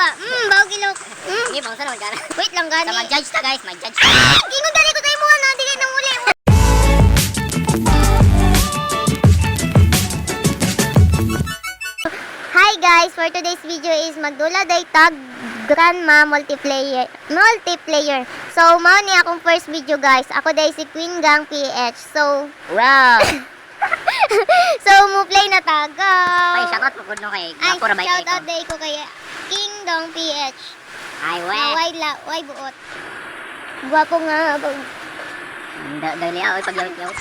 ba? Bawo gilok. Hindi, bangsa naman ka. Wait lang gani. Sa mag-judge ta, guys, mag-judge ta. Ah! Gingon gani ko sa imo na dili na muli. Hi guys, for today's video is magdula day tag Grandma multiplayer multiplayer. So mao ni akong first video, guys. Ako day si Queen Gang PH. So Wow! so mo play na ta go. Ay, shoutout po no kay Ay, Gwapo ra ba shout ikaw? out day ko kay King Dong PH. Ay, we. Na way la, way buot. Gwapo nga. Dali ah, oy paglawit-lawit.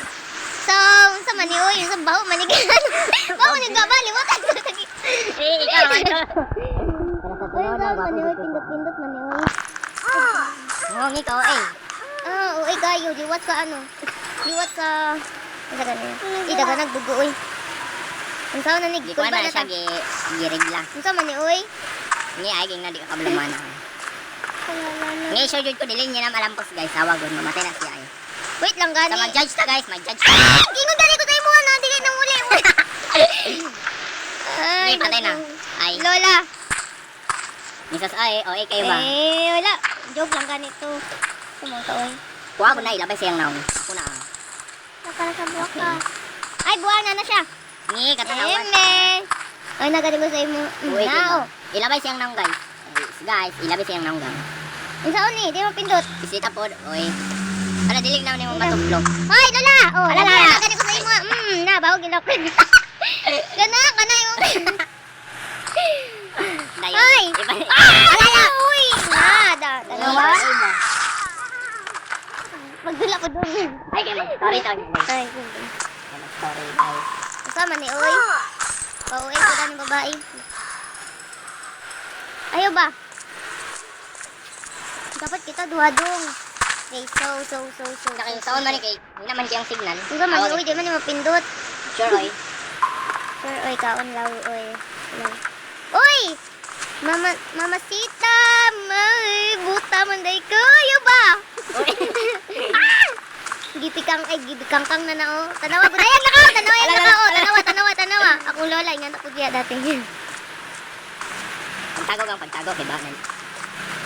So, unsa man ni oy, unsa baho man ni baho ni gabali, wa ka sa tagi. Eh, ikaw naman to. Uy, unsa man ni oy, pindot-pindot man ni oy. Ngong ikaw eh. Ah, uy kayo, liwat sa ano? Liwat sa unsa gani? Di daga nagdugo oy. Unsa na ni Di ko kulba na na siya ta. gi girigla. Unsa man ni oy? Ni ay ging na di ka kabalaman. Ni sure jud ko dili niya na malampos, guys. Awagon mamatay na siya ay. Wait lang gani. Sa mag-judge ta, guys, mag-judge ta. Ah! Gingon gani ko sa imo na dili na muli. Ay, Ni patay na. naku. Ay, Lola. misas ay, o eh kayo ba? Eh, wala. Joke lang ganito. Sumang ka, oy. Kuha ko na ilabay siyang naong. Ako na. Ah. Nakala sa buwak ka. Ay, buwang na na siya. Ni katanawan. Eme. Ay, nagaling ko sa imo. Uy, Nao. ilabay siyang naong, guys. Ay, guys, ilabay siyang naong gang. Unsa ni? Di mo pindot. Isita pod, oy. Ala dili na nimo matublo. Ay, Lola. Oh, Ala, Lola. Lola. Nagaling ko sa imo. Na bawo gilok. Kana, kana imo. Dayon. Ay! Iba. Ah, ala, uy. Na, da, dalawa. Magdula ko dun. Ay, kay mag-story ta. Ay, Kay mag-story, guys. unsa man ni oy? Pauwi ko na ng babae. Ayaw ba? Dapat kita duha dong. Okay, so. Sa kayo saon man ni kay hindi naman kayang signal. Unsa man Tawag- oy, di man ni mapindot. Sure oy. Sure, oy, kaon law, oy. Law. Oy! Mama, mamasita, may buta man day ko, ayaw ba? Ah! Gipikang, ay, gipikang kang na na, oh. Tanawa, gudayan na ka, oh. Tanawa, yan na ka, oh. Tanawa, tanawa, tanawa. Akong lola, ingat ako giya dati. Pagtago gang pagtago kay ba.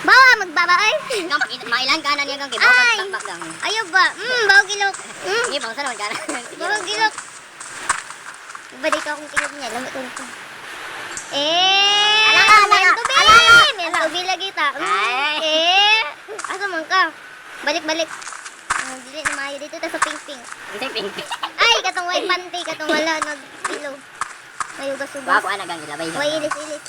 Bawa, magbaba, ay. Gang pakita mailan ka na niya gang kay Ay! ba gang. Ayaw ba? Bawo gilok. Ni bangsa naman ka na. Bawo gilok. Iba di ka akong tingog niya. Lamit ko nito. Eh! Ala, ala, Meron to ala, ala. be! Meron to be lagi ta. Ay. Eh! Asa man ka? Balik, balik. Ah, dili na maayo dito ta sa pink pink. Unsay pink. Ay, katong white panty, katong wala nagpilo. May ugas-ugas. Wa ko ana gang ilabay. Way ilis ilis.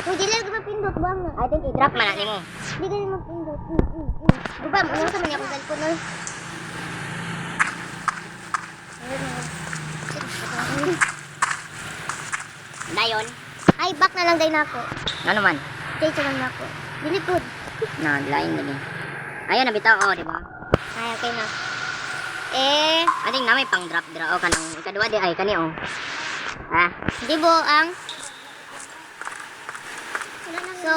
Uy, dili ka mapindot ba nga? I think i-drop man na nimo. Di ka mapindot. Guba, mo sa man akong cellphone oy. Dayon. Ay, back na lang day nako. Ano man? Change na lang nako. Dili pud. Na lain lagi. Ayan na bitaw oh, di ba? Ay, okay na. Eh, I think na may pang drop dra oh kanang ikaduha di ay kani oh. Ah, di bo ang So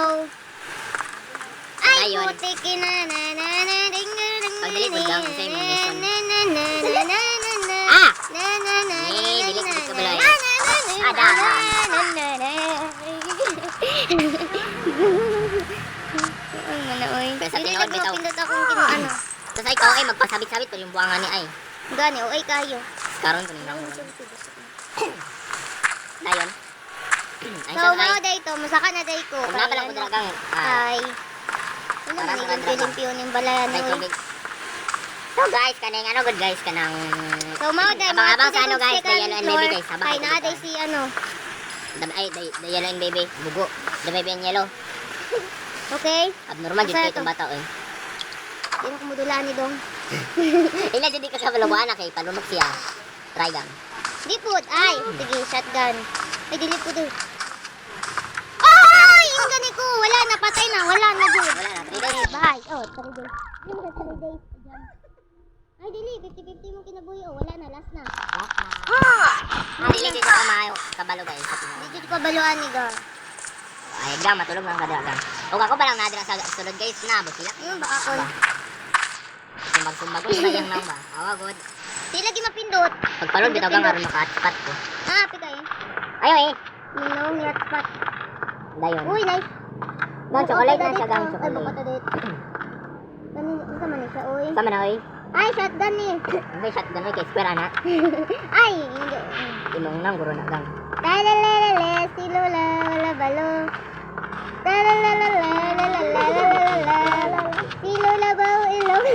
ay, Dayon. putik na na na na ding ding ding Pagdali po lang, sa imong lesson. na na na na na na na Ah! na na na Eh, na dili na ko na balay. na na na Ah, da. na na na. Ay, mana, oy. Pero sa Dili tinuod, na bitaw. mapindot akong kinu ano. Tapos ikaw ay magpasabit-sabit pa yung buwangan ni ay. Gani, oy kayo. Karon ko nila. Dayon. Ay, So, sa mao ay. day to, masaka na day ko. Kung na pala ko dra gang. Ah, Ay. Ano Para man sa limpyo-limpyo ning balayan may oy. tubig. So guys, kanang ano good guys kanang So mao day, Abang-abang mga sa ano guys, second the yellow and floor. baby guys, habang Ay, ako naa dito. day si ano. The, ay, the yellow and baby, bugo. The baby and yellow. Okay? Abnormal jud Asa kay to? itong bata oy. Di na kumudulaan ni Dong. Ila jud di ka kabaluan kay palunok siya. Try gang. Di pud. Ay, sige, shotgun. Ay, dili pud. Oy. Ay, yung gani ko. Wala na, patay na. Wala na, dude. Wala na, 3 days. Bye. Oh, 3 days. Di mo 3 days. Ay, dili. 50-50 mong kinabuhi. Oh, wala na. Last na. Ah, dili jud ka maayo kabalo guys sa tinuod. Di jud ko baluan ni Dong. Ay, gang matulog lang kadra gang. Og ako pa lang nadira sa sulod guys na busila. Baka kon. Sumbag-sumbag ko sa iyang nang ba. Awa good. Di lagi mapindot. Pagpalod bitaw gang aron maka-hotspot ko. Ah, pigay. Ayo eh. Minong ni hotspot. Dayon. Uy, nice. Gang, chocolate na siya, gang, Ay, chocolate. bukot na dito. Kanin, unsa man ni siya, uy. Sama na, oy. Ay, shotgun ni. May shotgun, oy, kay square, ana. Ay, hindi. Imong nang guro na, gang. Talalala, si Lola, wala balo. Talalala, si Lola baw ilong.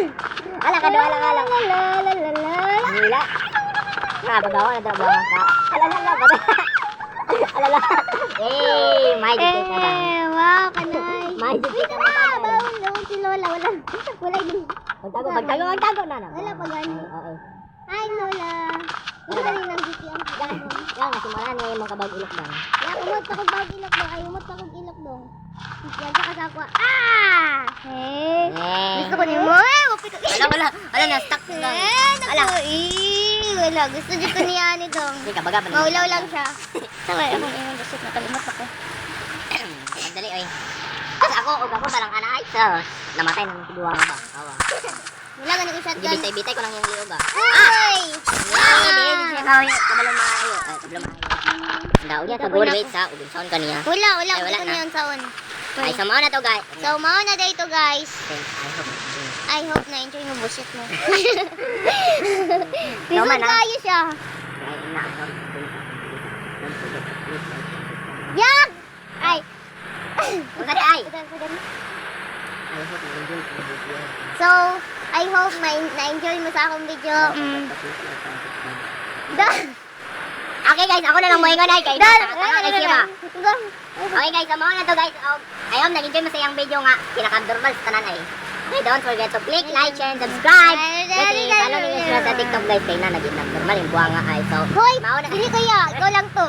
Ala ka, do, ala ka, ala. Lalalala. Hila. Nga, pagawa na daw, bawa ka. Ala, ala, ala, patay. Ala, ala. Eh, may dikit na, gang. Eh, wow, kanay. Magic Wait ka na, na, baw ilong si Lola, wala. Wala din. Magtago, magtago, magtago na, na. Wala pa gani. Oo. Hi, Lola. Gusto ka rin ng GT ang Gang, gang, simula ni imong kabag ilok, gang. Ya, umot pa kog bawg ilok dong. Ay, umot pa kog ilok dong. Yan sa kasakwa. Ah! Hey. Eh. Gusto ko nimo. Eh, wapit ko. Wala, wala. Wala, na-stuck, gang. Eh, Ala. naku. Eh, wala. Gusto dito niya ni dong. Hindi ka, baga pa. Maulaw lang siya. Tama, akong ingon gusto na kalimot ako. Magdali, oy. Tapos ako, og ako parang ana ay, sus. Namatay nang duwa ka ba? Awa. Wala gani ko shotgun. Gibitay-bitay ko lang yung liog, ah. Ay! Ah! Hindi siya kawin. Kabalo maayo. Ay, kabalo maayo. Ang niya, Ikaw kagod, na wait sa, ug unsaon ka niya. Wala, wala. Ay, wala Gusto na. niya saon. Ay, sa mao na to, guys. So, mao na dito, guys. I hope. I hope na enjoy mo bullshit mo. No Lisod man, ah. kayo siya. Ay, na, I hope. Don't forget to click like and subscribe. Yak! Ay! Unsa di ay? Padan, padan. I hope na enjoy ko video. So, I hope may na-enjoy mo sa akong video. Don't forget to click like and subscribe. Da! Okay guys, ako na lang moingon ay kay Da! tanga kay siya ba. Okay guys, so mao na to, guys. Oh, I hope nag-enjoy mo sa iyang video nga pinaka-abnormal sa tanan ay. Okay, don't forget to click like, share, and subscribe. Kasi follow ninyo sila sa TikTok, guys, kay na naging abnormal yung buwanga ay. So, Hoy! mao na. Dili kaya! Ikaw lang to.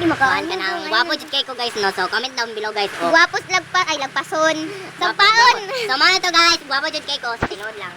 Hindi Kuan ka nang gwapo jud kay ko, guys, no. So comment down below, guys. Oh. Gwapos lagpa ay lagpason. Sampaon. So mao na to, guys, gwapo jud kay ko sa tinuod lang.